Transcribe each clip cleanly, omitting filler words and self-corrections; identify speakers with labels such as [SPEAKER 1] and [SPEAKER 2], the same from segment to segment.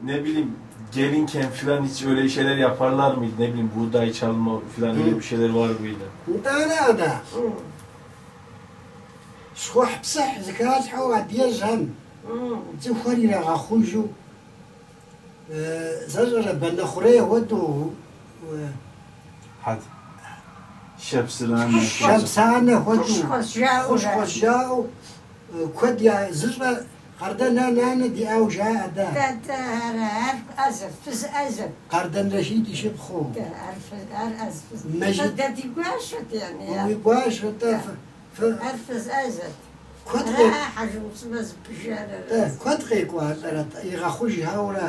[SPEAKER 1] Ne bileyim gelinken filan hiç öyle şeyler yaparlar mıydı? Ne bileyim buğday çalma filan öyle bir şeyler var mıydı?
[SPEAKER 2] Нтӏанэ ада. Щхъухь-псыхь зыхалъхьэу адыгэжьхэм цӏыхухэр ирагъэхъужу, сэ сщӏэрэ банэ хъурей хуэдэу.
[SPEAKER 1] Хьэт. Шэпсыранэ.
[SPEAKER 2] Шэпсанэ хуэдэу,
[SPEAKER 3] Хущхъуэщ жаӏэу.
[SPEAKER 2] Хущхъуэщ жаӏэу куэд я зыщӏэ Къардэн нанэ диӏауэ жаӏэ дэ.
[SPEAKER 3] Дэ, ар ӏэзэт, фыз ӏэзэт.
[SPEAKER 2] Къардэн Рашид и шыпхъуу.
[SPEAKER 3] Дэ, ар фыз, ар ӏэз фыз.
[SPEAKER 2] Мэжид.
[SPEAKER 3] Дэ ди гуащэт, яни.
[SPEAKER 2] Уи гуащэ-тӏэ,
[SPEAKER 3] Ар фыз ӏэзэт.
[SPEAKER 2] Куэд
[SPEAKER 3] Ара Хьэжы-Усмэ зыпыжар
[SPEAKER 2] Тӏэ,
[SPEAKER 3] арат.
[SPEAKER 2] Куэд къекӏуалӏэрэ-тӏэ, игъэхъужхьэурэ.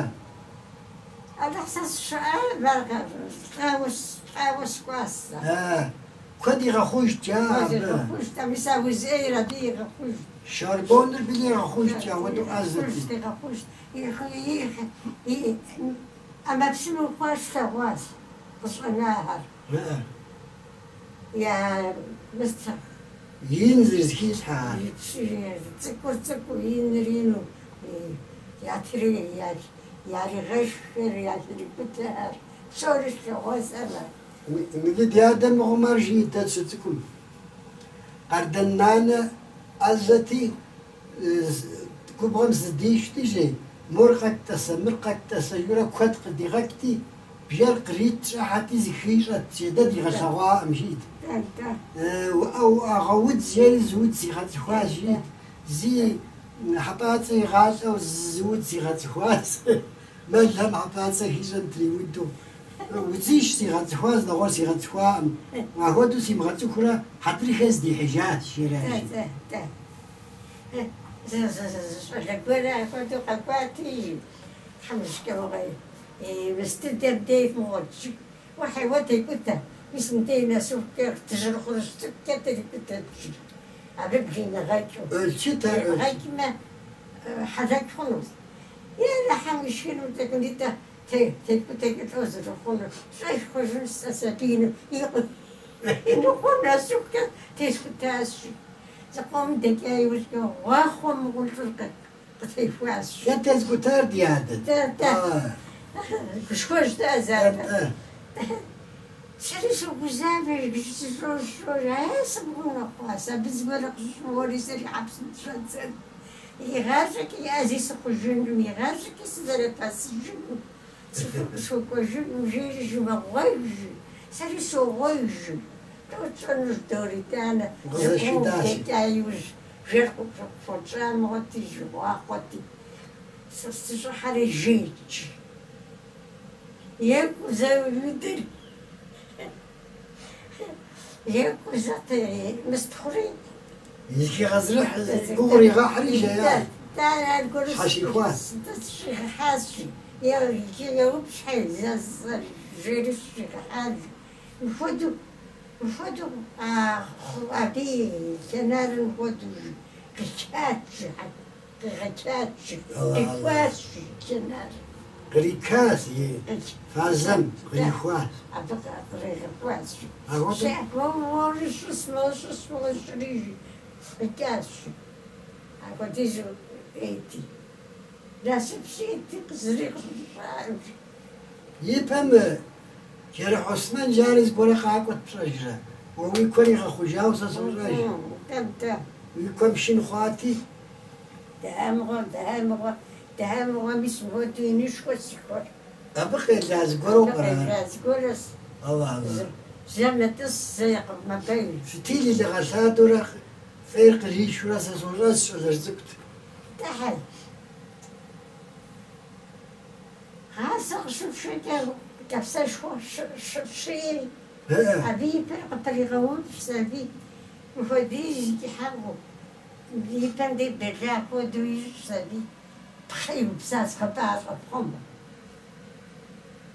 [SPEAKER 3] Алыхь сэ сщыӏа, лӏауэ, лӏауэ сыкӏуащ сэ.
[SPEAKER 2] А, куэд игъэхъужт жаӏэ
[SPEAKER 3] Куэд
[SPEAKER 2] абы.
[SPEAKER 3] игъэхъужт, а мис а уз ӏейр абы игъэхъужт.
[SPEAKER 2] Шарбоныр били игъэхъужт, ауэдэу ӏэзэти.
[SPEAKER 3] Игъэхъужт, игъэхъужт. ӏэмэпсымэу хъуар слъэгъуащ, къыщӏэнахэр. Я мыст.
[SPEAKER 2] Ин зэрызыхилъхьэр.
[SPEAKER 3] Цӏыкӏур цӏыкӏуу, иныр ину, яригъэшххэр, ялърикӏутэхэр, псори слъэгъуащ ӏэмэ.
[SPEAKER 2] Мыдэ ди адэм мыгъуэм ар жиӏэт дэ дыщыцӏыкӏум. Къардэн нанэ ӏэзэти, губгъуэм сыздишти, жей, мор къэкӏтӏэсэ, мыр къэкӏтӏэсэ жиӏэурэ куэд къыдигъэкӏти, бжэр кърит щӏыхьэти зыхищӏэт, жей, дэ дигъэлъэгъуакъым, жиӏэт. Уӏэгъэ удз жери зы удз сигъэцӏыхуащ, жиӏэт. Зи хьэпӏацӏэ игъалӏэу зы удз сигъэцӏыхуащ. Мэлхэм хьэпӏацӏэ хищӏэм триудэу. Удзищ сигъэцӏыхуащ, нэгъуэщӏ сигъэцӏыхуакъым. Ахуэдэу симыгъэцӏыхурэ хьэдрыхэ здихьыжащ, жери.
[SPEAKER 3] Зы щӏалэ гуэр апхуэдэу къэкӏуати, тхьэмыщкӏэугъэ мыс дыдэм дей мыгъуэт. Уэхьей, уэ текӏутэ, мис мыдей нэсыхукӏэ дыжьын хъурыщ цӏыкӏукӏэ трикӏутэт, жи. Абы блимыгъэкӏыу.
[SPEAKER 2] Өлчыт ар, өлчыт.
[SPEAKER 3] Блимыгъэкӏмэ, хьэлэч хъунут. Е хьэм ишхыну тӏэкӏунитӏэ текӏутэкӏэ лӏо зэрыхъунур, щӏэх хъужын сэ сабийну и ныкъуэм нэсыхукӏэ тескӏутащ, жи. Зыкъом дэкӏа иужькӏэ гъуахъуэ мыгъуэ лӏыр къытехуащ.
[SPEAKER 2] Хэт тезыкӏутар ди адэт?
[SPEAKER 3] Дэ, гушхуэжь ӏэзатэ. Сэри согузавэ, сыщӏощӏ, сыбгъунэхъуащ, абы зыгуэр къыщыщӏыуэри сэри хьэпсым сыщӏадзэн. Игъащӏэкӏи ӏэзи сыхъужыну, игъащӏэкӏи сызэрепэсыжыну, цӏыхур къысхуэкӏуэжыну, жери жи, мэгъуэж, сэри согъуэж. Лӏо тщӏэнущ дори, итӏанэ, зыкъом
[SPEAKER 2] Укъызэшхыдащ.
[SPEAKER 3] Дэкӏа иужь бжэр къыхуэтщӏа мыгъуэти, жи, гъуахъуэти, сыщӏыхьэри жейт, жи. Екӏуу зэуидыр, екӏуу зэт мыстхъури.
[SPEAKER 2] Зыхигъэзэрыхь гугъу иригъэхьри жеящ. Щхьэщихуащ.
[SPEAKER 3] Сыщӏигъэхьащ, жи. Еупщӏхьэ, жери сыщӏигъэхьащ. Мыпхуэдэу, мыпхуэдэу, абы и кӏэнарым мыпхуэдэу, жи, къичат, жи, къигъэкӏат, жи, къихуащ, жи, кӏэнар.
[SPEAKER 2] Кърикащ и фазэм, кърихуащ.
[SPEAKER 3] Абы къригъэхуащ, жи.
[SPEAKER 2] Ахуэдэу
[SPEAKER 3] Мори щыс, мо щыс, мо щыри, жи, къикӏащ, жи. Апхуэдизу ӏейти. Насыпщити, зыри къыщыщӏаӏым, жи.
[SPEAKER 2] Ипэм Джэрыхь Осмэн жари зыгуэрэ къакӏуэт пщӏэжрэ? Уэ уи куэр игъэхъужауэ сэ сощӏэж.
[SPEAKER 3] Тӏэ-тӏэ.
[SPEAKER 2] Уи куэм шын хъуати.
[SPEAKER 3] Дыхьэмыгъуэ, дыхьэмыгъуэ, дыхьэмыгъуэ, мис мыпхуэдэу инышхуэ си куэр.
[SPEAKER 2] Абы къела зыгуэру
[SPEAKER 3] Абы
[SPEAKER 2] пӏэрэ?
[SPEAKER 3] къела зыгуэрэ
[SPEAKER 2] Аллах, Аллах.
[SPEAKER 3] Зэ мэтӏыс, зэ мэбэг.
[SPEAKER 2] Фитил иригъэлъадэурэ фӏейр къришурэ сэ сощӏэж, щӏалэжь цӏыкӏут.
[SPEAKER 3] Тӏэхьэ. Гъасэ къыщыпшэкӏэ кӏапсэшхуэ щыпщӏи, абы и пэр къыпэригъэупщӏ аби, мыпхуэдиз и кӏыхьагъыу, и пэм дей бэла хуэдэу ищӏщ аби, пхъэ иупсащ пӏащӏэ пхъумэ.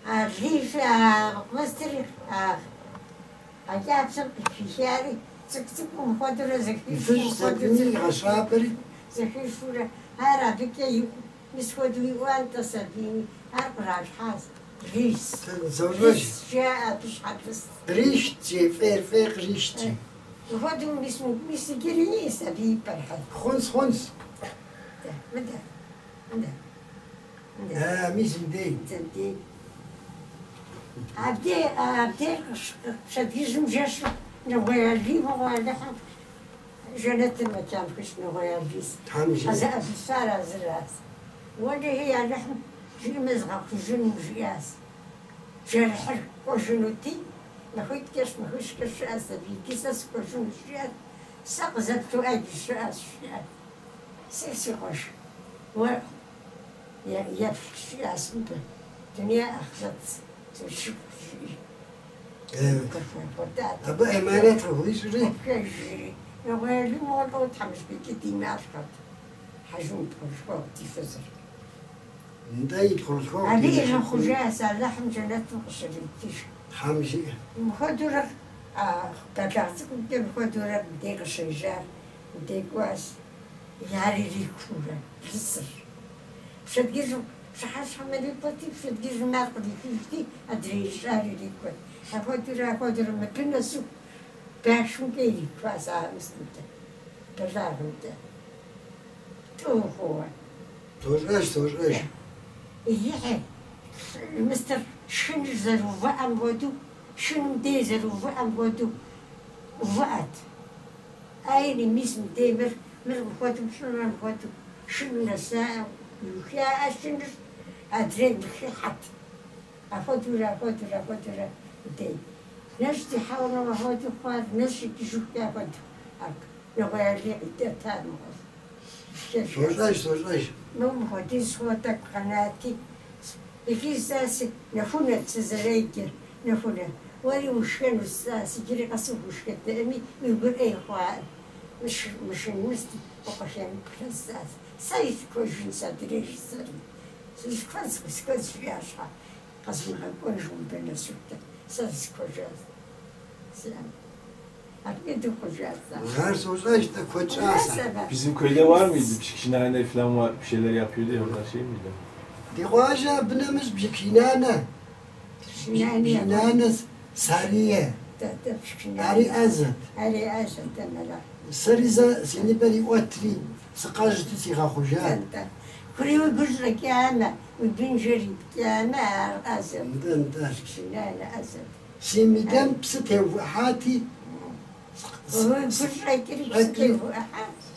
[SPEAKER 3] А лиф, а мыстыр, а кӏапсэм къыхихари, цӏыкӏу-цӏыкӏуу мыпхуэдэурэ зэхишу,
[SPEAKER 2] Ифыщӏ
[SPEAKER 3] мыпхуэдэу
[SPEAKER 2] зэкӏуни игъэщабэри.
[SPEAKER 3] зэхишурэ, ар абыкӏэ мис хуэдэу иӏуантӏэщ абыи, ар къралъхьащ. Лис.
[SPEAKER 2] Сощӏэж.
[SPEAKER 3] Лис жаӏэ абы щхьэ лыс.
[SPEAKER 2] Къришт, жи, фӏейр, фӏейр къришт, жи.
[SPEAKER 3] Мыпхуэдэу мис, мис иджыри ис абы и пэр.
[SPEAKER 2] Хъунщ, хъунщ.
[SPEAKER 3] Мыдэ, мыдэ.
[SPEAKER 2] Мис мыбдей.
[SPEAKER 3] Мыбдей. Абдей, абдей пщэдджыжьым жэщу Нэгъуей Алий мыгъуэ Алыхьым жэнэтым мэкан хуищӏ Нэгъуей Алий.
[SPEAKER 2] Тхьэм жиӏэ.
[SPEAKER 3] Къызэӏэбыфар а зыращ. Уэлэхьи, Алыхьым жиӏэмэ згъэхъужыну жиӏащ. Жэрыхьыр кӏуэжынути, махуитӏкӏэщ, махуищкӏэ щыӏэщ абы, иджы сэ сыкӏуэжынущ, жиӏащ. Сэ къызэплъу ӏэджи щыӏэщ, жиӏащ. Сэ си къуэш, уэ еплъ, жиӏащ мыбы, дуней ахърэт зэшыпхъу, жиӏи.
[SPEAKER 2] Абы ӏэманэт къыхуищӏри.
[SPEAKER 3] Жиӏэри, Нэгъуей Алий мыгъуэ лӏо тхьэмыщкӏэ ди малъхъэт, Хьэжым и пхъурылъхуэгъут и фызыр.
[SPEAKER 2] Нтӏэ, и пхъурылъхуэгъут.
[SPEAKER 3] Абы игъэхъужащ, Алыхьым жэнэтым къыщритыж.
[SPEAKER 2] Тхьэм жиӏэ.
[SPEAKER 3] Мыпхуэдэурэ бэлагъ цӏыкӏумкӏэ мыпхуэдэурэ мыбдей къыщежьар, мыбдей кӏуащ, ар ирикуурэ, лысыр. Пщэдджыжьым пщыхьэщхьэм ирикуэти, пщэдджыжьым ар кърихыжти, адрей ищӏар ирикуэт. Апхуэдэурэ, апхуэдэурэ мыбы нэсыху башымкӏэ ирикуащ а мыстымкӏэ, бэлагъымкӏэ. Тӏу хъууэ.
[SPEAKER 2] Сощӏэж, сощӏэж.
[SPEAKER 3] Иджы мыстыр шхыныр зэрыувыӏэм хуэдэу, шхыным дей зэрыувыӏэм хуэдэу увыӏэт. Айри, мис мыбдей мыр, мыр мыпхуэдэу пщӏымэ мыпхуэдэу шхыным нэсаӏэ, иухаӏэ шхыныр, адрейм хыхьэт. Апхуэдэурэ, апхуэдэурэ, апхуэдэурэ мыбдей. Нэщӏ дихьауэ апхуэдэу хъуар, нэщӏ икӏыжыхукӏэ апхуэдэу. Нэгъуей Алий къидэтар мыгъуэщ.
[SPEAKER 2] Сощӏэж, сощӏэж.
[SPEAKER 3] Ну, мыпхуэдиз хъууэ тӏэкӏу къэнати, иджы сэ си Нэхунэт сызэреджэр, Нэхунэ, уэри ушхэну сэ иджыри къэсыху ушхэтэӏыми, уи гур ӏей хъуаӏым. Мышын мыст укъыхемыплъэ сэ. Сэ искуэжын садрей жысӏэри. Сыскуэз, скуэз жиӏа щхьэ, къэзмыгъэкӏуэжу мыбы нэсыхукӏэ, сэ сыскуэжащ. Сиӏэм.
[SPEAKER 2] Ар сощӏэж, тӏэ куэд щӏащ ар.
[SPEAKER 1] Bizim köyde var mıydı? Pişkinane falan var, bir şeyler yapıyordu ya onlar şey miydi?
[SPEAKER 2] Ди къуажэ абы нэмыщӏ Бжыкинанэ, Бжыкинанэ Сарие, ари ӏэзэт. Сэри зэ си ныбэр иӏуэтри, сыкъэжьти сигъэхъужат. Нтӏэ, нтӏэ. Си мыдэм псы теувыӏати,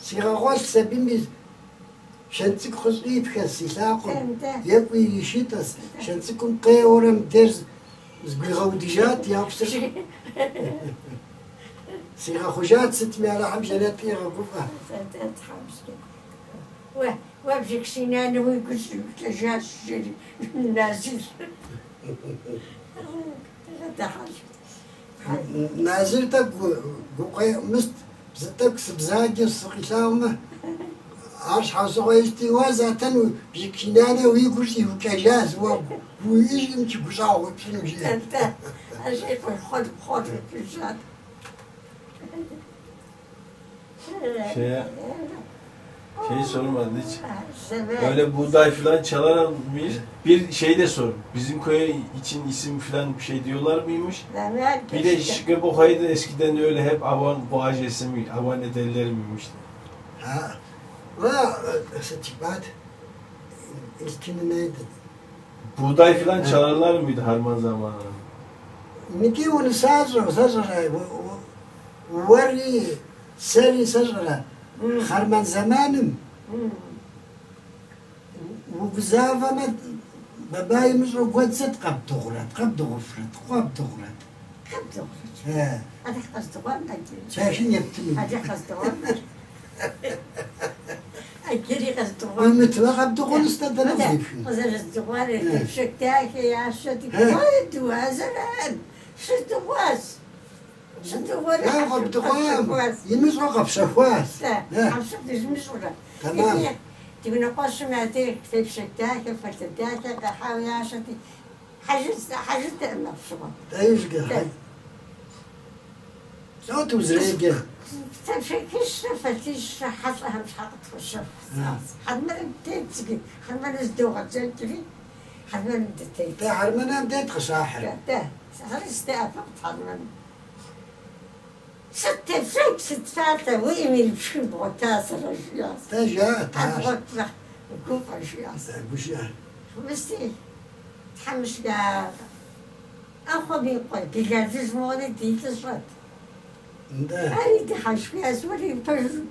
[SPEAKER 2] сигъэгъуэлъ сабийм шэнт цӏыкӏу къыщӏипхэс си лъакъуэм, екӏуу иришытӏэс, шэнт цӏыкӏум къеуэрэ мыбдеж згуигъэудыжат я псыр. Сигъэхъужат сытми, Алыхьым жэнэткӏэ игъэгуфӏэ.
[SPEAKER 3] Уэ Бжыкӏший нанэ уи гур щӏиукӏэжащ, жери Назир.
[SPEAKER 2] Назир тӏэкӏу гукъеӏу мыст, зы тӏэкӏу сыбзаджэу сыкъилъагъумэ, ар щхьэусыгъуэ ищӏти, уэ затэн Бжыкӏший нанэ уи гур щӏиукӏэжащ, уэ уиӏэжкъым гущӏэгъу хуэпщӏыну жиӏэ.
[SPEAKER 1] Şeyi sormadı hiç. Böyle buğday falan çalar mıyız? Bir şey de sor. Bizim köye için isim falan bir şey diyorlar mıymış? Bir de Şıkıbokay'ı da eskiden öyle hep avan boğacesi mi, avan ederler miymiş?
[SPEAKER 2] Ha, sıçbat. İlkini neydi?
[SPEAKER 1] Buğday falan çalarlar mıydı harman zamanı?
[SPEAKER 2] Niki onu sazro, sazro, وری سری سجرة خرمان زمانم وبزافة باباي مش قد ست قب تغرد قب تغفرت قب تغرد
[SPEAKER 3] قب تغرد
[SPEAKER 2] ها
[SPEAKER 3] هذا قصدوان أجري
[SPEAKER 2] شاشين يبتمي
[SPEAKER 3] هذا قصدوان أجري قصدوان
[SPEAKER 2] ومتوا قب تغرد استدنا
[SPEAKER 3] وزر الدوار شتاك يا شتاك هذا شتواس
[SPEAKER 2] لا قبض يمزعوا قبشفواس تمام
[SPEAKER 3] تقول قاسم يعطيك في شتاك فرتداك بحاول عشان حاجة حاجة تأمل شغل
[SPEAKER 2] ايش قال صوت وزريقة
[SPEAKER 3] تفكش فتيش حصها مش حاطط في الشف حرمان تيتسكي حرمان الزدوغة تجري حرمان تيت
[SPEAKER 2] حرمان بديت خشاحر
[SPEAKER 3] ده خلص تأفقت حرمان ست فك ست فاتة وإيميل بشكل بغتاس رجياس
[SPEAKER 2] تجا تاش
[SPEAKER 3] كوف رجياس
[SPEAKER 2] بوشيا
[SPEAKER 3] Мысти, тхьэмыщкӏэ ӏэхъуэм и къуэ Билалыжь мыгъуэри ди лӏыщӏэт. Ари дыхьэшхащ, уэри пэжу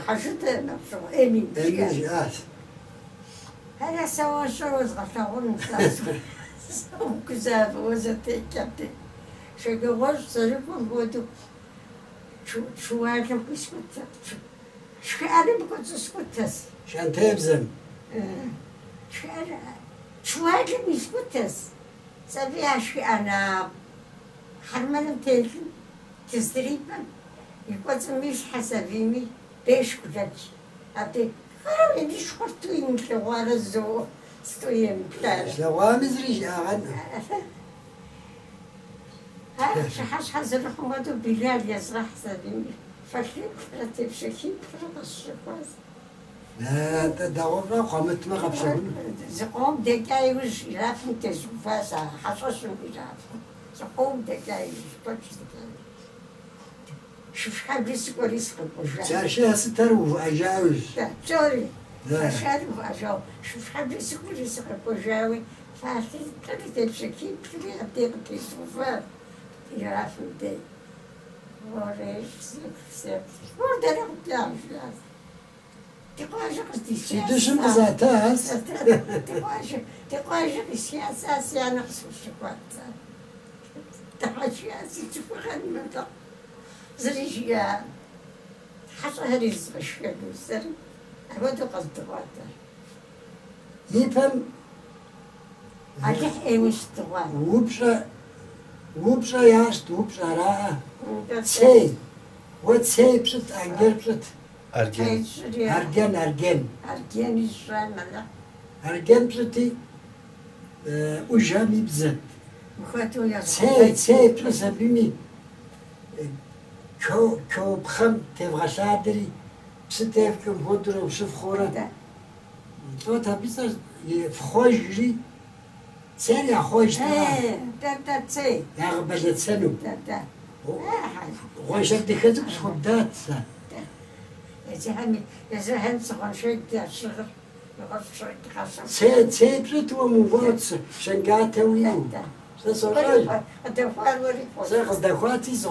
[SPEAKER 3] хьэжытэкъым апщыгъуэм, Эмин жиӏащ. Ара сэ уэ щӏэ уэзгъэлъагъунут, гузавэ уэ зэтекӏ абы. Шэджагъуэщӏ зэрыкӏуэм хуэдэу чыуалым къискӏутэ, шхыӏэным кӏуэцӏыскӏутэс.
[SPEAKER 2] Шэнтебзэм.
[SPEAKER 3] Шхыӏэн чыуалым искӏутэс. Сабий а шхыӏэн хьэрмэным телъым тыздрипӏэм и кӏуэцӏым ищхьэ сабийми бешкулэч. Абы къару инышхуэр тӏу имылъэгъуарэ зоуэ сыту емыплъарэ.
[SPEAKER 2] Илъэгъуами зыри жиӏагъэнкъым.
[SPEAKER 3] Ар пщыхьэщхьэ зэрыхъум хуэдэу Билал езгъэхь сабийми фалъиплӏрэ тепщэхиплӏрэ къысщыхуащ.
[SPEAKER 2] Нтӏэ, дэгъуэфӏрэ къуамытмэ къэпщэхуну?
[SPEAKER 3] Зыкъом дэкӏа иужь жирафым тезуващ а хьэщӏэщым жирафым. Зыкъом дэкӏа иужь, куэд дэкӏа иужь. Шыфхьэбли сыкӏуэри сыкъэкӏуэжащ.
[SPEAKER 2] Чаршэ сытэр увыӏэжа иужь?
[SPEAKER 3] Да, псори. Чаршэр увыӏэжауэ. Шыфхьэбли сыкӏуэри сыкъэкӏуэжауи, фалъитӏри тепщэхиплӏри абдей къытезуващ жирафым дей. Уэрей, сеплъ. Мор дэнэ къыпкӏа, жиӏащ. Ди къуажэ
[SPEAKER 2] Си
[SPEAKER 3] къыздисхащ.
[SPEAKER 2] дыщым къызатащ.
[SPEAKER 3] Ди къуажэ къисхащ, сэ си анэ къысхуищэхуат. Дыхьэшхащ, си цӏыхугъэр мэлӏэкъу. Зыри жиӏакъым. Хьэщӏэхэри згъэшхэну сэри апхуэдэу къэздыгъуат ар.
[SPEAKER 2] Ипэм
[SPEAKER 3] Алыхь ӏейуэ сдыгъуат.
[SPEAKER 2] Упщӏэ, упщӏэ ящӏт, упщӏэ араӏэ. Цей, уэ цей пщӏыт, ангер пщӏыт.
[SPEAKER 1] Арген.
[SPEAKER 2] Арген, арген.
[SPEAKER 3] Арген ищӏам ара?
[SPEAKER 2] Арген пщӏыти, ӏужэм и бзэт.
[SPEAKER 3] Мыхуэдэу
[SPEAKER 2] Цей, цей пщӏы сабийми, коо пхъэм тевгъэлъадэри, псы тевкӏэм хуэдэурэ ущыфхъуэурэ. Лӏот абы и цӏэр фхъуэжри, цейр яхъуэжт.
[SPEAKER 3] Дэ, цей.
[SPEAKER 2] Ягъэбэлэцэну.
[SPEAKER 3] Дэ.
[SPEAKER 2] Гъуэншэг дахэ цӏыкӏу схуэбдат сэ.
[SPEAKER 3] Езыхэм цы гъуэншэг ящыгъыр къащэху.
[SPEAKER 2] Цей, цей пщӏыт уэ мыувыӏэу щэнджатэ уиӏэу. Сэ сощӏэж.
[SPEAKER 3] Къыдэхуар уэри
[SPEAKER 2] Сэ къыздэхуати зы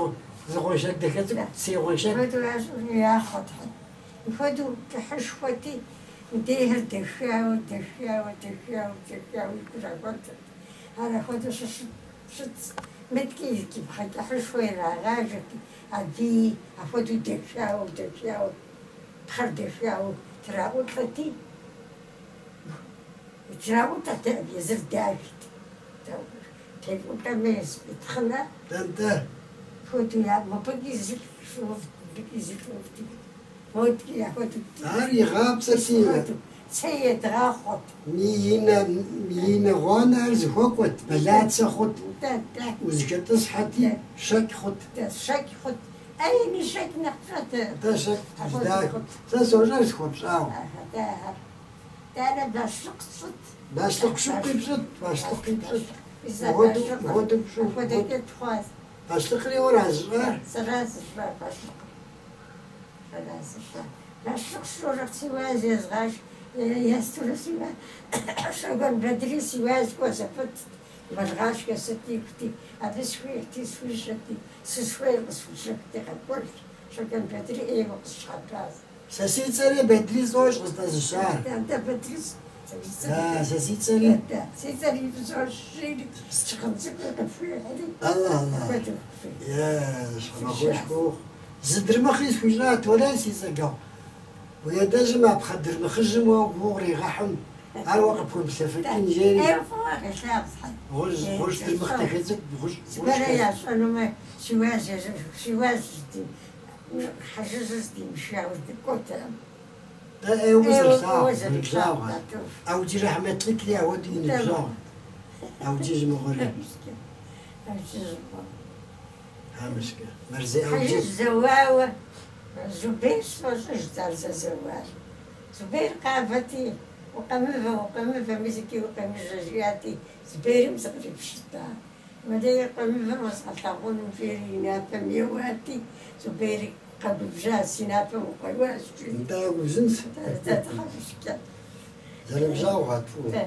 [SPEAKER 2] гъуэншэг дахэ цӏыкӏу, цей гъуэншэг.
[SPEAKER 3] Мыхуэдэу ящӏри яхъуэт. Мыхуэдэу кӏыхьышхуэти, мыдейхэр дэхауэ, дэхауэ, дэхауэ, дэхауэ и гур апхуэдэт. Ар апхуэдэу щытц. Мыткӏи пхъэ кӏыхьышхуэ ирагъажэти, абыи апхуэдэу дэхауэ, дэхауэ, пхъэр дэхауэ траӏулӏэти, траӏулӏэт, езыр дахт. Тепӏулӏэмэ езбытхъынэ.
[SPEAKER 2] Дэнтӏэ.
[SPEAKER 3] Апхуэдэу я мыбыкӏи зылӏ увт, мыбыкӏи зылӏ увт, модкӏи апхуэдэу.
[SPEAKER 2] Ар игъапцӏэрти.
[SPEAKER 3] Цей едгъахъуэт.
[SPEAKER 2] И нэ гъуанэ ар зыхуэкӏуэт, бэлацэ хъут. Узыхэтӏысхьэти, щэкӏ хъут.
[SPEAKER 3] Щэкӏ хъут. Ӏэйми щэкӏ нэхъ пщӏэт.
[SPEAKER 2] Дэ щэкӏ дахэ. Сэ сощӏэж схуэпщӏауэ.
[SPEAKER 3] Дэнэ бащлъыкъ сщӏыт.
[SPEAKER 2] Бащлъыкъ щыпкъи пщӏыт, бащлъыкъи пщӏыт. Мыхуэдэу пщӏы.
[SPEAKER 3] Апхуэдэкӏэ тхъуащ.
[SPEAKER 2] Бащлъыкъри уэра зыщӏар?
[SPEAKER 3] Сэра зыщӏар бащлъыкъыр. Сэра зыщӏар. Бащлъыкъ сщӏурэ сиуаз езгъаш, естурэ сиуаз. Щогуэн Бэдри сиуаз кӏуэ зэпытт. Мэлгъашхэ сыт ихути, абы схуихьти, схуищэти, сызыхуейр къысхуищэхути къэкӏуэжт. Щогуэн Бэдри ӏейуэ къысщхьэпащ.
[SPEAKER 2] Сэ си цӏэри Бэдри сощӏ къысфӏэзыщар.
[SPEAKER 3] Дэ Бэдри
[SPEAKER 2] Сэ си цӏэри.
[SPEAKER 3] Си цӏэри фӏызощри, щыгъын цӏыкӏуи къыпхуихьри.
[SPEAKER 2] Аллах, Аллах.
[SPEAKER 3] Апхуэдэу.
[SPEAKER 2] Е, щхьэмахуэшхуэ ухъу. Зы дырмыхъи схуищӏат, уэрей си цӏэгэгъу. Уи адэжьым а пхъэ дырмыхъыжьым уэ гугъу ригъэхьым, ар уэ къыпхуемылъэфэкӏын жери.
[SPEAKER 3] Ӏейуэ фӏыуэ къелъагъу, Тхьэ.
[SPEAKER 2] Гъущӏ, гъущӏ дырмыхъ дахэ цӏыкӏу, гъущӏ,
[SPEAKER 3] Зыгуэрэ
[SPEAKER 2] гъущӏ.
[SPEAKER 3] ящӏэнумэ, сиуаз сиуаз хьэжыжьыр здимышауэ дыкӏуэтэкъым.
[SPEAKER 2] Дэ ӏейуэ
[SPEAKER 3] Ӏейуэ
[SPEAKER 2] зэрылъагъу,
[SPEAKER 3] фӏыуэ зэрылъагъу,
[SPEAKER 2] зэрылъагъу.
[SPEAKER 3] Тату.
[SPEAKER 2] Аудж Рахьмэтлыкри ауэдэу и ныбжьэгъут. Ауджыжь мыгъуэри.
[SPEAKER 3] Аудж мыгъуэ.
[SPEAKER 2] Хамышкӏэ. Мэрзей Ауджыжь.
[SPEAKER 3] Хьэжыжь зэуауэ, Зубер сощӏыжт ар зэзэуар. Зубер къавэти, укъэмывэ, укъэмывэ, мис икӏи укъемыжьэ жиӏати, Зуберым зыкърипщыта. Мыдей къэмывэм уэзгъэлъагъуну жери и напэм еуати, Зубер къэгубжьащ, си напэм укъеуащ жери.
[SPEAKER 2] Нтӏэ, губжьынщ.
[SPEAKER 3] Дэ тхьэмыщкӏэ.
[SPEAKER 2] Зэрыбжьэгъуат фӏыуэ.
[SPEAKER 3] Дэ.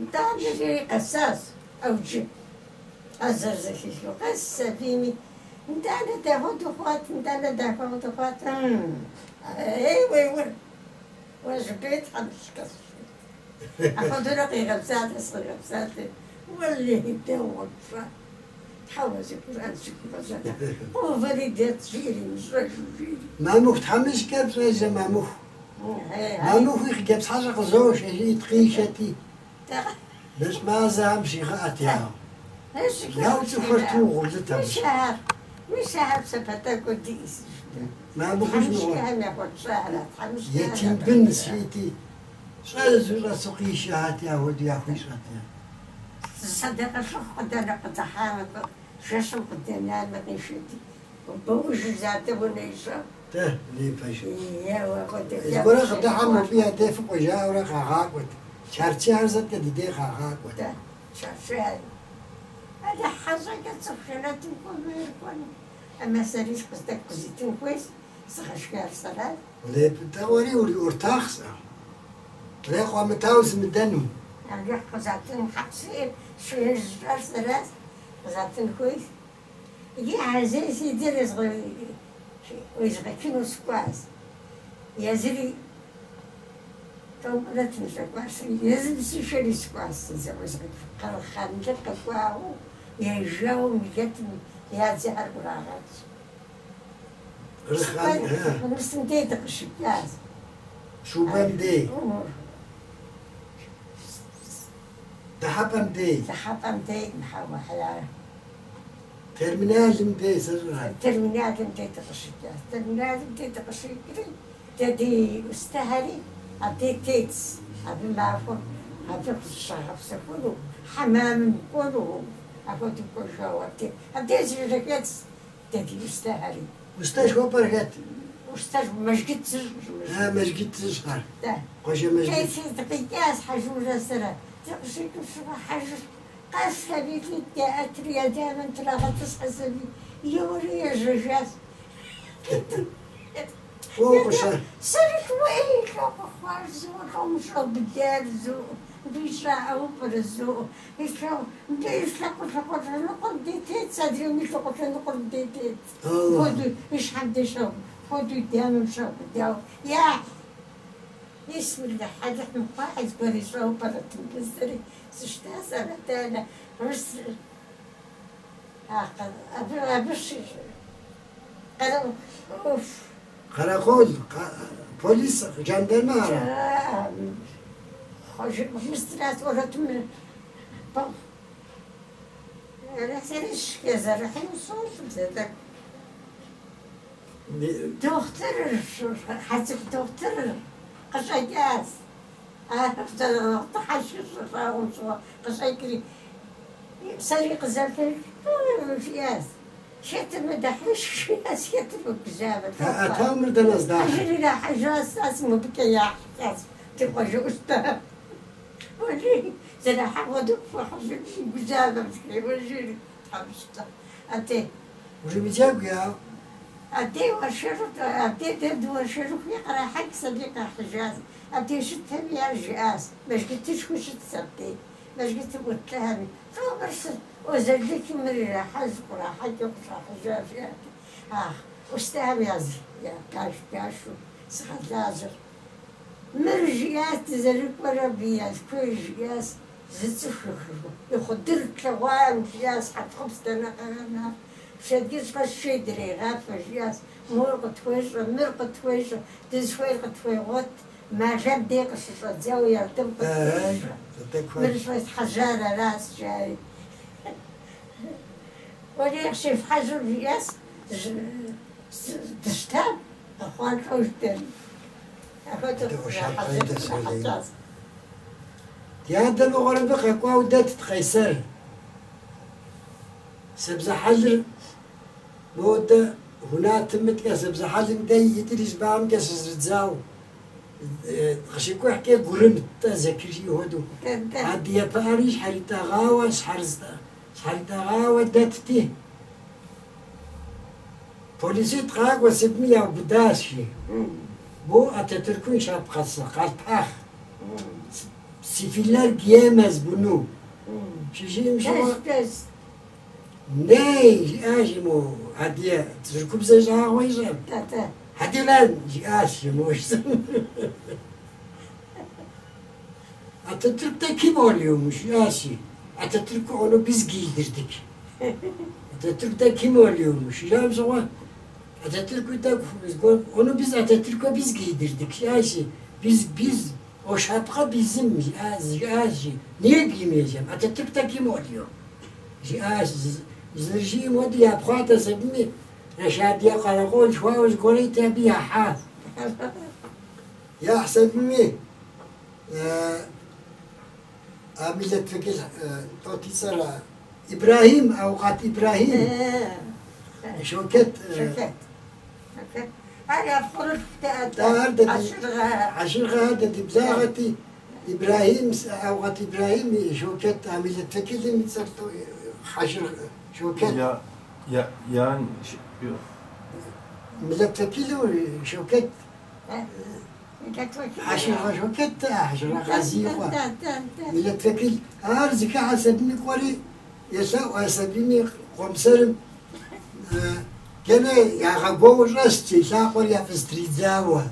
[SPEAKER 3] Нтӏанэ жери къэсащ ӏэуджы. Ар зэрызэхихыу къэс сабийми, нтӏанэ дахуэдэу хъуат, нтӏанэ дахуэдэу хъуат. Ей, уеуэр, уэ жыбей тхьэмыщкӏэ. Апхуэдэурэ къигъэпсалъэ, сыкъигъэпсалъэ. Уэлэхьи, дэгъуэ пщӏа. Тхьэуэ зи Къурӏэн сыхуигъэзэна. Къоувэри дэт, жиӏэри имыщӏэжу, жиӏэри.
[SPEAKER 2] Мамыху тхьэмыщкӏэр пщӏэжрэ, Мамыху? Мамыху и хъыджэбз хьэщӏэ къызошэ, жиӏэт къишэти. Нэщӏ мазэхэм щигъэӏэт яу. Яу цӏыхухэр ту угъурлыт абы.
[SPEAKER 3] Мис ахэр псапэ тӏэкӏур диӏэщ.
[SPEAKER 2] Мамыхущ мыгъуэ.
[SPEAKER 3] Тхьэмыщкӏэхэм яхуэтщӏахэр, тхьэмыщкӏэхэм
[SPEAKER 2] Етим бын жиӏэти, щӏэзу щӏэсу къишэхьэти, апхуэдэу яхуищӏэт.
[SPEAKER 3] Сэдэкъэ лъыхъу къыдэнэ къыдыхьамэ, жэщым къыдэнамэ къишэти, бэужыр задэ унэ ищӏау.
[SPEAKER 2] Дэ, лей пэж.
[SPEAKER 3] Еуэ, апхуэдэ
[SPEAKER 2] Зыгуэрэ къыдыхьэм мобы я дей фыкӏуэ жаӏэурэ къагъакӏуэт. Чарчыхэр зэткӏэ ди дей къагъакӏуэт.
[SPEAKER 3] Дэ, чарчыхэр. Алыхь хьэщӏэкӏэ цӏыху жэнэтым кӏуэмэ кӏуэну. Амэ сэри къыздэкӏу къызитын хуейщ, зыгъэшхар сэращ.
[SPEAKER 2] Лей дэгъуэри уриӏуртахъ сэ. Лей къуамытауэ зымыдэну.
[SPEAKER 3] Алыхь къызатын хьэкъ сиӏэр, шхыныжьщӏэр сэращ, къызатын хуейщ. Иджы хьэзыр си дзэр уезгъэчыну сыкӏуащ. Езыри тӏэунрэ тынщӏэкӏуащ. Езым сишэри сыкӏуащ си дзэр уезгъэчыну. Къэрхъанлыр къэкӏуауэ, ежауэ милэтым я дзэхэр ӏурагъэкӏ. Мысым дей дыкъыщыкӏащ.
[SPEAKER 2] Шубэм дей. Дыхьэпӏэм дей.
[SPEAKER 3] Дыхьэпӏэм дей, хьэуэ, хьэяр.
[SPEAKER 2] Терминалым дей сэщӏыра.
[SPEAKER 3] Терминалым дей дыкъыщыкӏащ. Терминалым дей дыкъыщыкӏри, дэ ди устыхэри абдей тетщ. Абы махуэм абы зыщагъэпсэхуну, хьэмамым кӏуэну, апхуэдэу кӏуэжауэ абдей. Абдей зыжьэхэтщ дэ ди устэхэри.
[SPEAKER 2] Устэ жыхуэпӏэр хэт?
[SPEAKER 3] Устэр мэжджыт зыщӏ.
[SPEAKER 2] А, мэжджыт зыщӏхэр.
[SPEAKER 3] Да.
[SPEAKER 2] Къуажэ мэжджыт.
[SPEAKER 3] Тети дыкъикӏащ хьэжымрэ сэрэ. Дыкъыщикӏым щыгъуэ хьэжыр къэсхэри яӏэтри я дамэм трагъэтӏысхьэ саби. Еуэри ежьэжащ.
[SPEAKER 2] Уэ укъыща?
[SPEAKER 3] Сэри уей лӏо къэхъуар зыуэ лӏо зу бищӏаӏэу пӏэрэ зу. Илъагъу, мыбы и лъакъуэ лъакъуэ лъэныкъуэм дей тетщ, адрейм и лъакъуэ лъэныкъуэм дей тетщ. Хуэдэу и щхьэм дей щэху, хуэдэу и дамэм щэху дауэ. Я, бисмиллахь, Алыхьым хъуа зыгуэр ищӏауэ пӏэрэт мыбы сэри сыщтащ абы абы абы уф.
[SPEAKER 2] Karakol, polis, jandarma ara.
[SPEAKER 3] Мыстырат орэтым сэрищ езэрыхьи усощӏ тӏэкӏу. Дохутыр, хьэцӏыкӏу дохутыр къыщӏэкӏащ. Хьэшыр щӏагъум щыгъуэ къыщӏэкӏри, сэри къызэплъри, жиӏащ. Хэтыр мыдэхьэш, жиӏащ, хэтыр мыгузавэ.
[SPEAKER 2] Атамыр дэнэ здахьыр?
[SPEAKER 3] Хьэжыр ирахьэжащ, ас мыбыкӏэ яхьащ, ди къуажэ ӏуста. Уэли, зэрахьэ хуэдэу хьэжыр гузавэм жери тхьэмыщкӏэ. Абдей.
[SPEAKER 2] Ужимыджэгу я.
[SPEAKER 3] Абдей уэршэру, абдей дэ дыуэршэрыхуи кърахьэкӏ саби къахьыжащ. Абдей щытхэми ар жиӏащ. Мэжджытышхуэ щытщ абдей. Мэжджытым ӏутлъэхэми. Лӏо мыр Озэрлыкым мыр ирахьэж, кърахьэкӏыу къыщӏахьыжа жиӏати. Ах, ӏустэхэм я я паш пашу зыгъэлажьэр. Мыр жиӏащ дызэрыкӏуэрэ абы я куей жиӏащ зы цӏыху и хъудыр тлъэгъуам жиӏащ хьэтхъупс дэнэ къэгъэна. Пщэдджыжь къэс шей дрегъафэ жиӏащ. Мор къытхуещӏэ, мыр къытхуещӏэ, дызыхуейр къытхуегъуэт. Мажэм дей къыщыщӏэдзауэ ярдэм къытхуещӏэ. Мыр щӏесхьэжьар аращ, жари. Уэри къыщефхьэжьу жиӏащ, дыщтам, къэхъуар лӏэужь дэри. Апхуэдэу къыщрахьэжьащ.
[SPEAKER 2] Ди адэ мыгъуэр абы къэкӏуауэ дэтт Къайсэр. Сэбзэхьэлыр модэ гунатым мыткӏэ сэбзэхьэлым дэ итӏри щӏыбагъымкӏэ щызрыдзауэ. Къыщикӏухькӏэ гурымт-тӏэ зэкыжи хуэдэу. Адыгэ пыӏэри щхьэритӏэгъауэ щхьэритӏэгъауэ дэтти. Полисит къакӏуэ сытми яубыдащ жи. Бо Ататүркым шапхъэсы, къалпах. Sefiller giyemez bunu. Щыжиӏэм щыгъуэ
[SPEAKER 3] Пэж, пэж.
[SPEAKER 2] Ней, жиӏащ мо адыгэ тыркубзэ щӏагъуэ ищӏэм.
[SPEAKER 3] Тӏэ-тӏэ.
[SPEAKER 2] Hadi lan, жиӏащ мо жысӏэм. Atatürk'te kim oluyormuş жиӏащи. Atatürk'ü onu biz giydirdik. Atatürk'te kim oluyormuş? Жиӏам щыгъуэ Atatürk'ü de onu biz Atatürk'e biz giydirdik. Жиӏащи. Biz o şapka bizim жиӏащи. Niye giymeyeceğim? Atatürk'te kim oluyor? Жиӏащ. Зэрыжиӏэм хуэдэу япхъуатэщ абыми Рашадие къэрэкъол жыхуаӏэу зыгуэр ити абы яхьа. Яхь абыми а milletvekil лӏот и цӏэр Ибрахим, Аукъат Ибрахим, Шокет.
[SPEAKER 3] Шокет. Шокет. Ар я пхъурылъху
[SPEAKER 2] Ар дэ ди-
[SPEAKER 3] Хьэшыргъэ.
[SPEAKER 2] Хьэшыргъэ ар дэ ди благъэти Ибрахим, Аукъат Ибрахим Шокет, а milletvekilым и цӏэр Хьэшыргъэ Шокет.
[SPEAKER 1] Ya yani yok.
[SPEAKER 2] Milletvekili Шокет.
[SPEAKER 3] Milletvekili.
[SPEAKER 2] Хьэшыргъэ Шокет, Хьэшыргъэ Къазий къуэ.
[SPEAKER 3] Тӏэ-тӏэ-тӏэ.
[SPEAKER 2] Milletvekil ар зыхыхьэ сабийми кӏуэри елъэӏу а сабийми къуэмсэрым кӏэнэ ягъэгуэуэ щӏэст, и лъакъуэр яфӏыстридзауэ.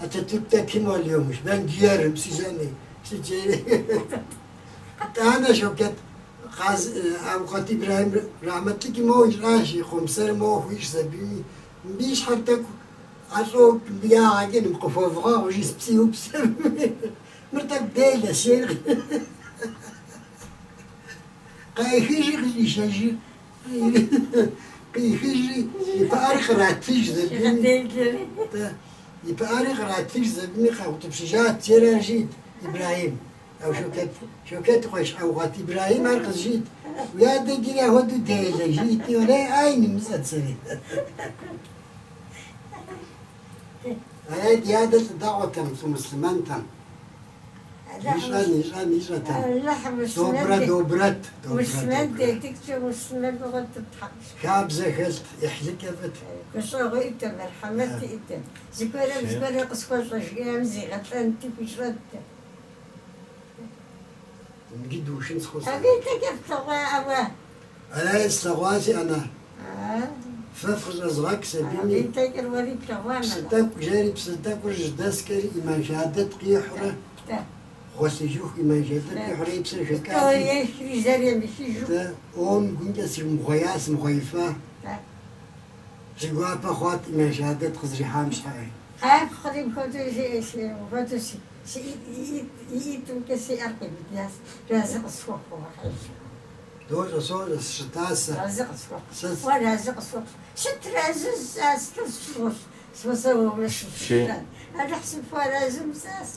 [SPEAKER 2] Ататürk'te kim oluyormuş? Ben giyerim size ne? Size Тӏанэ Шокет Къаз Аукъат Ибрахим rahmetli kim o ищӏащ, къуэмсэрым о хуищӏ сабийми. Мыбы и щхьэр тӏэкӏу ӏэщӏокӏ, мыбы ягъэкӏыным къыхуэвгъэгъу, жи пцӏы иупсэм. Мыр тӏэкӏу делэ, сер. Къаихыжри къыщӏишэжри, къихыжри, и пыӏэри къратыж сабийми.
[SPEAKER 3] Делэри.
[SPEAKER 2] Тӏэ, и пыӏэри къратыж сабийми къаутӏыпщыжат, жери жиӏэт Ибрахим. Ау Шокет, Шокет къуэш Аукъат Ибрахим ар къызжиӏэт. Уи адэ иджыри апхуэдэу делэ жиӏэти, уэлей, ай нэмыцӏэт сэри. Ара ди адэ лӏы дэгъуэтэм, лӏы муслъымэнтэм. Ищӏэн, ищӏэн, ищӏэтэм.
[SPEAKER 3] Алыхьым
[SPEAKER 2] Добрэ,
[SPEAKER 3] муслъымэн
[SPEAKER 2] добрэт, добрэ,
[SPEAKER 3] муслъымэн
[SPEAKER 2] добрэ.
[SPEAKER 3] дедыкӏэ муслъымэн бгъуэтыпхьэщ.
[SPEAKER 2] Хабзэ хэлът, ӏыхьлыкӏэ фӏыт.
[SPEAKER 3] Гущӏэгъу иӏэт, мэрхьэмэт иӏэт. Зыгуэрым зыгуэрыр къысхуэщӏэ жиӏам зигъэлӏэнти хуищӏэнт.
[SPEAKER 2] Мыгы душын схъусэ.
[SPEAKER 3] Абы тӏэкӏэ плъэгъуаӏэуэ.
[SPEAKER 2] Ара слъэгъуаси, ана.
[SPEAKER 3] Аа.
[SPEAKER 2] Фэ фыщӏэзгъэк
[SPEAKER 3] Абы
[SPEAKER 2] сабийми.
[SPEAKER 3] тӏэкӏэр уэри плъэгъуамэ.
[SPEAKER 2] Псы тӏэкӏу жери псы тӏэкӏур жьдэскӏэри иман шадэт къихьурэ
[SPEAKER 3] Тӏэ.
[SPEAKER 2] гъуэлъыжыху иман шадэт къихьурэ и псэр
[SPEAKER 3] Тӏэу
[SPEAKER 2] хэкӏати.
[SPEAKER 3] ехри зэр емыхыжу.
[SPEAKER 2] Тӏэ, ом гункӏэ сымыгъуея, сымыгъуеифа.
[SPEAKER 3] Тӏэ.
[SPEAKER 2] Си гуапэ хъуат иман шадэт къызэрихьам щхьэӏэ.
[SPEAKER 3] Къапхъэри мыпхуэдэу мыпхуэдэу си иӏитӏымкӏэ си ӏэр къиубыдащ. Разы къысхуэхъу.
[SPEAKER 2] Дощӏэ, сощӏэ, сыщытасэ.
[SPEAKER 3] Разы къысхуэхъу.
[SPEAKER 2] Сэ
[SPEAKER 3] Уэ разы къысхуэхъу. Сыт разы сщӏас,
[SPEAKER 1] Şey-
[SPEAKER 3] Алыхь сыпхуэарэзым сӏас.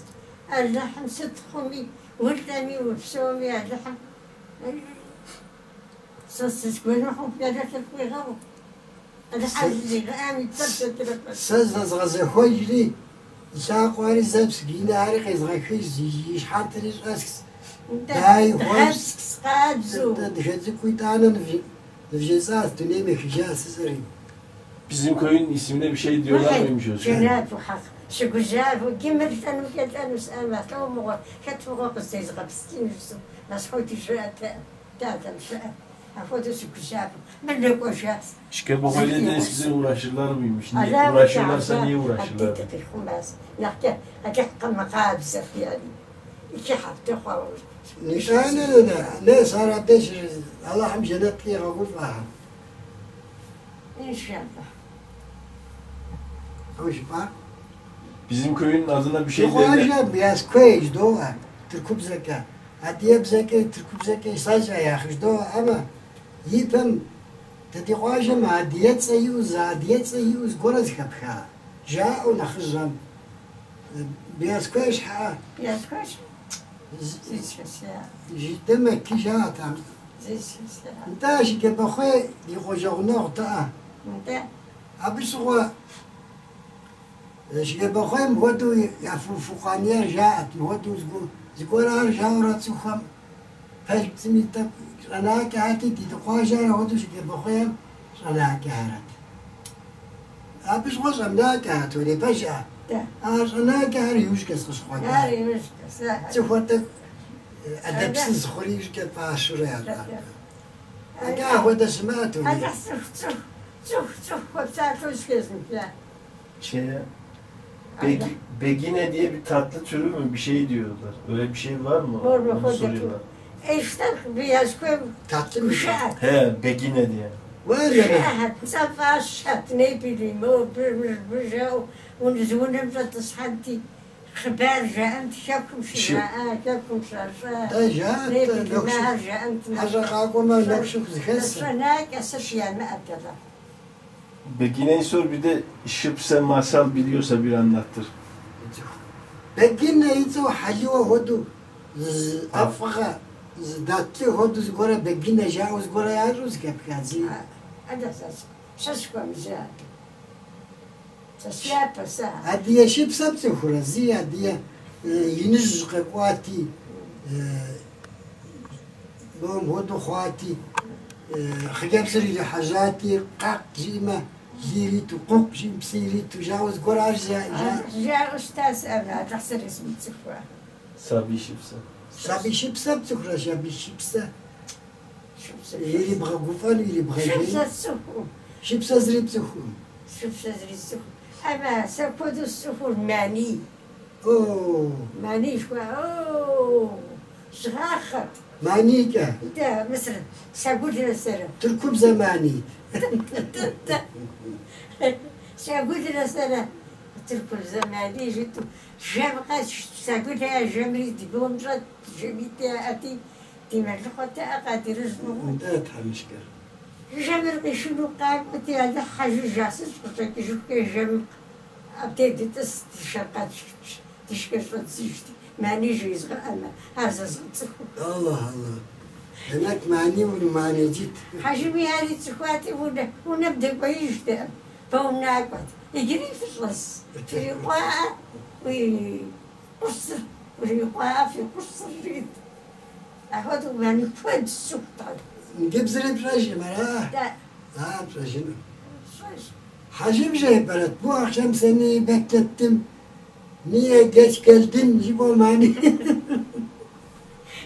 [SPEAKER 3] Алыхьым сыт хъуми, улӏэми, упсэуми, Алыхьым сэ сызгуэныхьу Алыхьыр хуигъэгъу. Алыхьыр зигъэӏам и цӏэр зэтрэпэс.
[SPEAKER 2] Сэ зэзгъэзэхуэжри, и лъакъуэри зэпск, и нэхьэри къезгъэхыж, и щхьэнтэри щӏэск. Дай хуэщ.
[SPEAKER 3] Дгъэпскӏ къабзэу.
[SPEAKER 2] Дыхэ цӏыкӏу итӏанэ нывжесӏащ, дунейм ехыжа сысӏэри.
[SPEAKER 1] Bizim köyün ismine bir şey diyorlar mıymış o zaman?
[SPEAKER 3] Cenab-ı Hak щыгужьавэу гимыр лӏэнукӏэ лӏэну сӏэмэ, лӏэу мыгъуэ, хэт мыгъуэ къыздезгъэпскӏыну Мэсхьуди жыӏэт, дадэм жыӏэт. Апхуэдэу щыгужьавэу. Мыр нэкӏуэжащ.
[SPEAKER 1] Şikebahoy'la da eskiden uğraşırlar mıymış? Niye?
[SPEAKER 3] Алауэ
[SPEAKER 1] Uğraşırlarsa niye uğraşırlar?
[SPEAKER 3] къихъумащ. Нэхъкӏэ Алыхь къымыгъабзэ yani. İki hafta хъуауэ.
[SPEAKER 2] Нишанэ нес ар абдеж Аллахьым жэнэт къигъэгуфӏэ.
[SPEAKER 3] İnşallah.
[SPEAKER 2] Хьэуэ жыпӏар?
[SPEAKER 1] Bizim köyün adına bir şey
[SPEAKER 2] Ди
[SPEAKER 1] derler.
[SPEAKER 2] къуажэ Бияскуей жыдоӏэ, тыркубзэкӏэ. Адыгэбзэкӏэ, тыркубзэкӏэ сащӏэ яхь жыдоӏэ, амэ ипэм дэ ди къуажэм адыгэцӏэ иӏэу, зы адыгэцӏэ иӏэу зыгуэрэ зыхэпха. Жаӏэу нэхъыжьхэм. Бияскуей щхьэӏэ.
[SPEAKER 3] Бияскуей зизхэся.
[SPEAKER 2] Жыдэмэ ки жаӏэт ам.
[SPEAKER 3] Зизхэся.
[SPEAKER 2] Нтӏэ, Шыкӏэбэхъуей ди къуажэ гъунэгъу тӏэӏэ.
[SPEAKER 3] Нтӏэ.
[SPEAKER 2] Абы щыгъуэ Шыкӏэбэхъуейм мыхуэдэу я фуфукъаниер жаӏэт, мыхуэдэу зыгуэр ар жаӏэурэ цӏыхухэм пэж пцӏыми тӏэкӏу щӏэнакӏэхьэти, ди къуажэр апхуэдэу Шыкӏэбэхъуейм щӏэнакӏэхьэрэт. Абы щыгъуэ щӏэмынакӏэхьэт, уэрей пэжӏэ. А щӏэнакӏэхэр иужькӏэ къыщыкъуэкӏар.
[SPEAKER 3] Ар иужькӏэ, сэ.
[SPEAKER 2] Цӏыхур тӏэкӏу ӏэдэбсыз хъури иужькӏэ фӏащурэ ящӏар. Акӏэ ахуэдэ щымыӏэт уи.
[SPEAKER 3] Алыхь цӏыху, цӏыху, цӏыху, цӏыху хуэпсалъэу схезмыха.
[SPEAKER 1] Şeye, Begine diye bir tatlı türü mü bir şey diyorlar. Öyle bir şey var mı?
[SPEAKER 3] Mor
[SPEAKER 1] Onu
[SPEAKER 3] mu
[SPEAKER 1] soruyorlar.
[SPEAKER 3] İşte bir yazgı
[SPEAKER 2] Tatlı mı?
[SPEAKER 3] uşak.
[SPEAKER 1] He, Begine diye.
[SPEAKER 2] Var ya.
[SPEAKER 3] Uşak, ne bileyim o bir şey o unum تصحنتي خبار جاء شاكم شجاع شاكم شجاع
[SPEAKER 2] Da ja,
[SPEAKER 3] ne bileyim
[SPEAKER 2] nokşuk.
[SPEAKER 3] جاء
[SPEAKER 2] Хьэщӏэ къакӏуэмэ, нэхущыху зэхэс.
[SPEAKER 3] هناك أساس ما أبدا
[SPEAKER 1] Begine'yi sor bir de şıpse masal biliyorsa bir anlattır.
[SPEAKER 2] Begine и цӏэу хьэлыуэ хуэдэу зы ӏэфӏыгъэ, зы татлы хуэдэу зыгуэрэ Begine жаӏэу зыгуэрэ ящӏэу зэхэпха зи.
[SPEAKER 3] هذا أساس ششكم جاء سشيابة ساعة
[SPEAKER 2] Адыгэ шыпсэ пцӏыхурэ зи адыгэ иныжь къэкӏуати, ном хуэдэу хъуати, хъыджэбзыр ирихьэжьати, къакъ жиӏэмэ лы ириту, къукъу жиӏэм псы ириту, жаӏэу зыгуэр ар
[SPEAKER 3] جاء أستاذ أنا تحسن اسم تسخوا
[SPEAKER 1] Sabi şıpse.
[SPEAKER 2] Сабий шыпсэ пцӏыхурэ сабий шыпсэ
[SPEAKER 3] شو
[SPEAKER 2] ирибгъэгуфӏэну,
[SPEAKER 3] شو
[SPEAKER 2] ирибгъэжеину.
[SPEAKER 3] تسخو
[SPEAKER 2] Шыпсэ зыри пцӏыхукъым.
[SPEAKER 3] شو تسخو أما سكودو السفور ماني
[SPEAKER 2] О,
[SPEAKER 3] ماني شو أوه شغاخت
[SPEAKER 2] маникӏэ,
[SPEAKER 3] ده مثلا سأقول لسرة
[SPEAKER 2] тыркубзэ манит.
[SPEAKER 3] سأقول لسرة تركب زماني جيت جام قاس سأقول لها جمري تقوم جت جميتي أتي تمرخت أقادر
[SPEAKER 2] Нтӏэ, тхьэмыщкӏэр.
[SPEAKER 3] جمر قشنو قال قلت هذا حاجة جاسس قلت لك جم أبتدي تس تشقات تشكش تسجت ماني جيز أنا هذا زغت
[SPEAKER 2] Allah Allah. Demek mani bunu manicit.
[SPEAKER 3] حاجة هذه تخواتي ونبدا كويس فهم ناقد يجري في الرص في قاعة ويقصر ويقاعة في قصر جد أخذ يعني كود السلطة
[SPEAKER 2] Нджы зыри пщӏэжкъым, ара?
[SPEAKER 3] لا
[SPEAKER 2] Ha, pщӏэжыну.
[SPEAKER 3] شوش
[SPEAKER 2] Hacım şey Berat, bu akşam seni beklettim. Niye geç geldin? Jibo mani.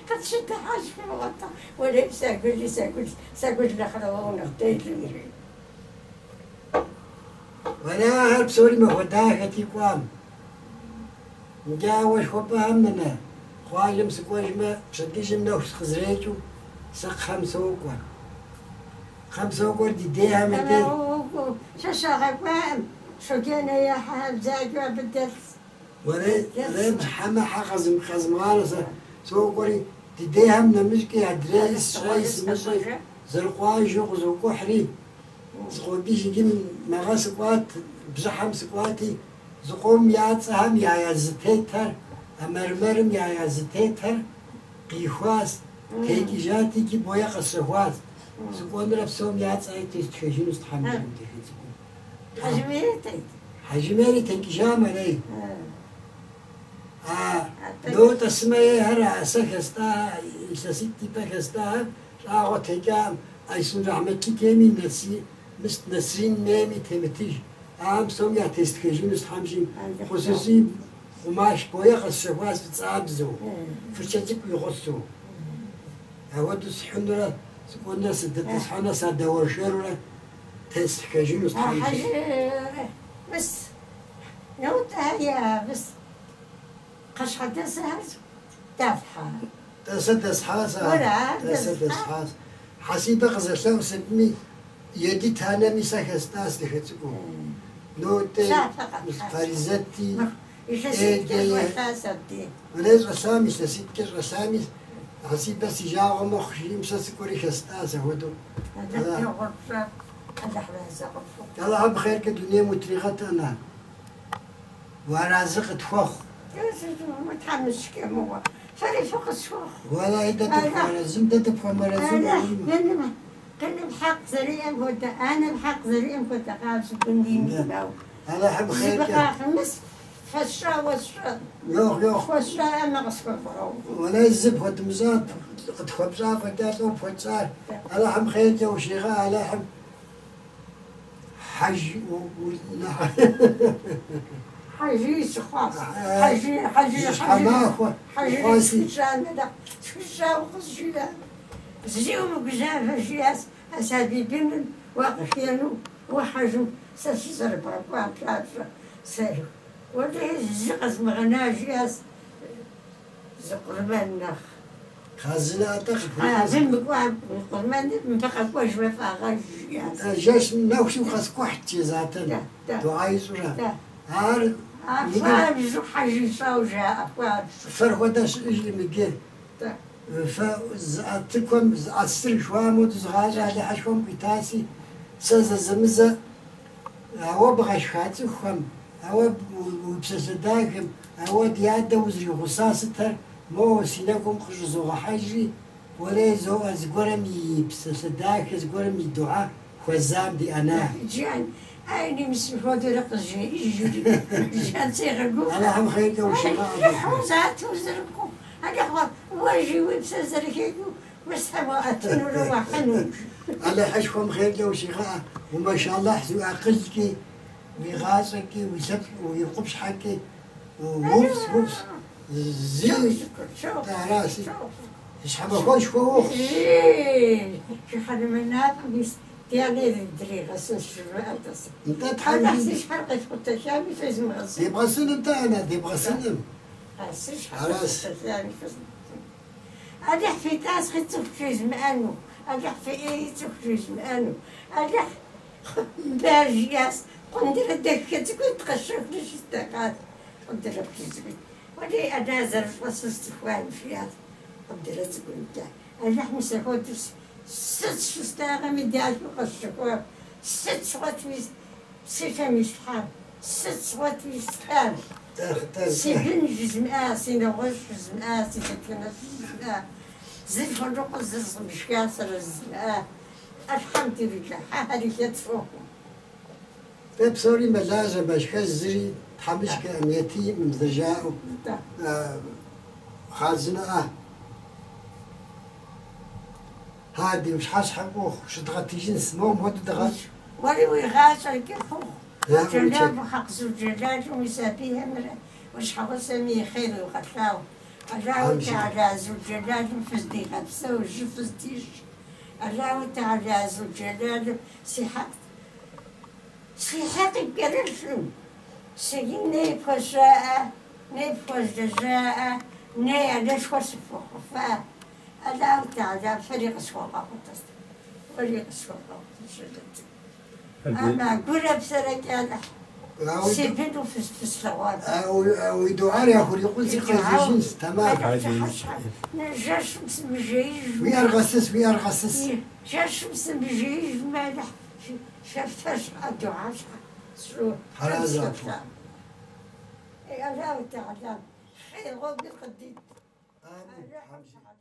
[SPEAKER 3] قد شد حاجة في الوطن ولا ساكل لي ساكل ساكل الآخر ونغتيل
[SPEAKER 2] Вара ахэр псори махуэ дахэти кӏуам. Нджы ауэ жыхуэпӏэхэм нанэ, къуажэм сыкӏуэжмэ, пщэдджыжьым нэху сыкъызэрекӏыу, сэ кхъэм сокӏуэ. Кхъэм сокӏуэр ди дейхэм я дей.
[SPEAKER 3] شاشة غكوام شو كان يا حاب زاجوا بدلت
[SPEAKER 2] Уэрей хьэмэ хьэ къэзмыгъанэ сэ сокӏуэри, ди дейхэм нэмыщӏкӏи адрей сщӏэи сымыщӏэи зэрыкъуажэу къызокӏухьри, сыкъокӏыж иджы мэгъэ сыкӏуат, бжьыхьэм сыкӏуати, зыкъом я цӏэхэм я язытетхэр, а мэрмэрым я язытетхэр къихуащ, текӏыжати икӏи боя къэсщэхуащ. Сыкӏуэнурэ псом я цӏэри тестхэжынущ тхьэмыщкӏэм дахэ цӏыкӏум.
[SPEAKER 3] حجميتي
[SPEAKER 2] Хьэжымейри текӏыжам арей. А нотӏэ сымэ ейхэр а сэ хэстӏа, илъэситӏ ипэ хэстӏахэр щӏагъуэ текӏам, Айсун Рахьмэтлы теми Мыст Насрин неми темытыж. Ахэм псом ятестхэжынущ тхьэмыщкӏэм. Хъусуси къумаш боя къэсщэхуащ фӏыцӏабзэу, фырчэ цӏыкӏу и гъусэу. Апхуэдэу схьынурэ, сыкӏуэнурэ сыдэтӏысхьэнурэ садэуэршэрурэ тестхэжынущ тхьэмыщкӏэм.
[SPEAKER 3] حاجة بس نوت هي بس قش حتى سهل تافحة
[SPEAKER 2] Тӏасэ дэсхьащ,
[SPEAKER 3] Уэра,
[SPEAKER 2] тӏасэ
[SPEAKER 3] дэсхьа?
[SPEAKER 2] дэсхьащ. Хьэсибэ къызэлъэӏу сытми, Едит анэми сэ хэстӏащ дахэ цӏыкӏуу. Нотӏэ Фаризэти, Уэрей щӏэлъам, илъэситӏкӏэ щӏэлъами, Хьэсибэ си жагъуэ мэхъу, жиӏэм сэ сыкӏуэри хэстӏащ апхуэдэу. Алыхьым хъеркӏэ дунейм утригъэт, ана. Уаразы къытхуэхъу.
[SPEAKER 3] متحمس كمو فري فوق السوق
[SPEAKER 2] Уэлэхьи дэ дыпхуэарэзым, дэ дыпхуэмыарэзым.
[SPEAKER 3] أنا بحق زريعة كنت أنا بحق زريعة كنت قابس بندين
[SPEAKER 2] Алыхьым хъеркӏэ.
[SPEAKER 3] بقى خمس فالشا والشا
[SPEAKER 2] Йох, йох.
[SPEAKER 3] والشا أنا غصب
[SPEAKER 2] Уэлэхьи зы пхуэдмыщӏа, къытхуэпщӏа фӏэкӏа лӏо пхуэтщӏар. Алыхьым хъеркӏэ ущигъэӏэ, Алыхьым хьэж
[SPEAKER 3] Хьэжы сыхъуащ. Хьэжы, хьэжы,
[SPEAKER 2] Жьыщхьэ
[SPEAKER 3] хьэжы
[SPEAKER 2] махуэ хъуаси.
[SPEAKER 3] схуищӏам, Алыхь, схуищӏауэ къызжиӏа. Зыри умыгузавэ, жиӏащ, а сабий быным уакъыхену, уэ хьэжым сэ сызэрыбгъэкӏуам папщӏэ. Сэ, уэлэхьи, зы къэзмыгъэна, жиӏащ, зы къурмэн нэхъ.
[SPEAKER 2] Хъарзынэ атӏэ
[SPEAKER 3] Абы мыкӏуам къурмэныр мыбы къэкӏуэжмэ фӏагъэж, жиӏащ.
[SPEAKER 2] Жэщ нэхущым къэскӏухьт жезатэн,
[SPEAKER 3] Да, да.
[SPEAKER 2] дугьэ ищӏурэ.
[SPEAKER 3] Да.
[SPEAKER 2] Ар
[SPEAKER 3] А хуабжьу хьэжы ищӏауэ жаӏэ, хуабжьу.
[SPEAKER 2] Фэр хуэдэ щыӏэжкъым иджы.
[SPEAKER 3] Да.
[SPEAKER 2] Фэ зыӏэтыкуэм зыӏэсыр жыхуаӏэм хуэдэу зыгъащӏэ Алыхьышхуэм къуитаси, сэ зэзэмызэ ауэ бгъэшха цӏыхухэм, ауэ уи псалъэ дахэм, ауэ ди адэ узригъуса сытэр моуэ си нэгум къыщӏызогъэхьэжри, уэрей зоӏэ зыгуэрым и псалъэ дахэ, зыгуэрым и дугьэ хуэзам диӏэна.
[SPEAKER 3] Жан, ай нимысым хуэдэурэ къызжеӏэжри, Жан сегъэгуфӏэ.
[SPEAKER 2] Алыхьым хъейркӏэ ущигъэӏэ.
[SPEAKER 3] Алыхьу зату зэрыхъу, Алыхьу уэ жи уи псэр зэрыхекӏыу, уэсхьэм уаӏэтынурэ уахьыну.
[SPEAKER 2] Алыхьышхуэм хъейркӏэ ущигъэӏэ, умашаллахь уи акъылкӏи, уи гъащӏэкӏи, уи лъэпкъ, уи къупщхьэкӏи, упс, упс, зи араси. Щхьэмахуэшхуэ ухъу.
[SPEAKER 3] Жи, жыхьэнэмэ напӏэм ис ди анэ дригъэсынщ жывмыӏэ-тӏэ сэ.
[SPEAKER 2] Нтӏэ Тхьэм
[SPEAKER 3] Алыхь си щхьэр къефкъутэхами фезмыгъэсын.
[SPEAKER 2] Дебгъэсыным тӏэ, анэ, дебгъэсыным.
[SPEAKER 3] А си щхьэр
[SPEAKER 2] Арас.
[SPEAKER 3] къефкъутэхами фезмыгъэсын. Алыхь фи тӏасхъи цӏыху жезмыӏэну, Алыхь фи ӏеи цӏыху жезмыӏэну, Алыхь мыбы жиӏащ, къундырэ дахэ цӏыкӏуитӏ къэсщэхури щыстӏэгъащ, къундырэ плъыжь цӏыкӏуитӏ. Уэлей ана зэрыщӏэсыр сцӏыхуам жиӏащ, къундырэ цӏыкӏумкӏэ. Алыхь мис апхуэдэу сыт щыстӏагъэми дахэу къэсщэхуам, сыт сгъуэтми си фэм ислъхьам, сыт сгъуэтми стӏам.
[SPEAKER 2] Тӏэ, тӏэ,
[SPEAKER 3] Си
[SPEAKER 2] тӏэ.
[SPEAKER 3] бын жызмыӏа, си нэгъуэщӏ жызмыӏа, си дэтхэнэ жызмыӏа. Зыр хуэныкъуэ, зыр сымышха зэрызмыӏа. Алхьэмдулиллах, хьэхэри хэт сӏуэхум.
[SPEAKER 2] Тӏэ псори мэлажьэ, мэшхэж зыри тхьэмыщкӏэӏым, етимым зэрыжаӏэу.
[SPEAKER 3] Да.
[SPEAKER 2] Хъарзынэӏэ. Ха, ди пщыхьэщхьэ фӏыуэ щыдгъэтыжынс, моуэм хуэдэу дыгъэщӏ.
[SPEAKER 3] Уэри уи гъащӏэр кӏыхь ухъу.
[SPEAKER 2] Я
[SPEAKER 3] Джэлалу хьэкъ зул-джэлалым уи сабийхэмрэ уи щхьэгъусэми и хъейр уигъэлъагъу. Аллаху
[SPEAKER 2] Амин.
[SPEAKER 3] Теала зул-джэлалым фыздигъэпсэу, жьы фыздищӏ. Аллаху Теала зул-джэлалым си хьэкъ ипкӏэрылъым. Си ней пхуэсщӏаӏэ, ней пхуэзлэжьаӏэ, ней анэшхуэ сыпхуэхъуфа. Аллаху Теала фэри къысхуэгъэгъу, уэри къысхуэгъэгъу, щӏалэ цӏыкӏу. Ама гурэ псэрэкӏэ Алыхь си быну фыслъэгъуар.
[SPEAKER 2] Уи дугьэр яхурикъунси къэзыжынс, тэмам.
[SPEAKER 3] Жэщым сымыжеижмэ,
[SPEAKER 2] Уи ӏэр гъэсыс, уи ӏэр гъэсыс.
[SPEAKER 3] жэщым сымыжеижмэ, Алыхь фэ щхьэ дугьэ щхьэ сщӏу.
[SPEAKER 2] Хьэразэ.
[SPEAKER 3] Аллаху Теала хъейр гъуэгур къыдит.
[SPEAKER 2] Амин.
[SPEAKER 3] Алыхьым Теала.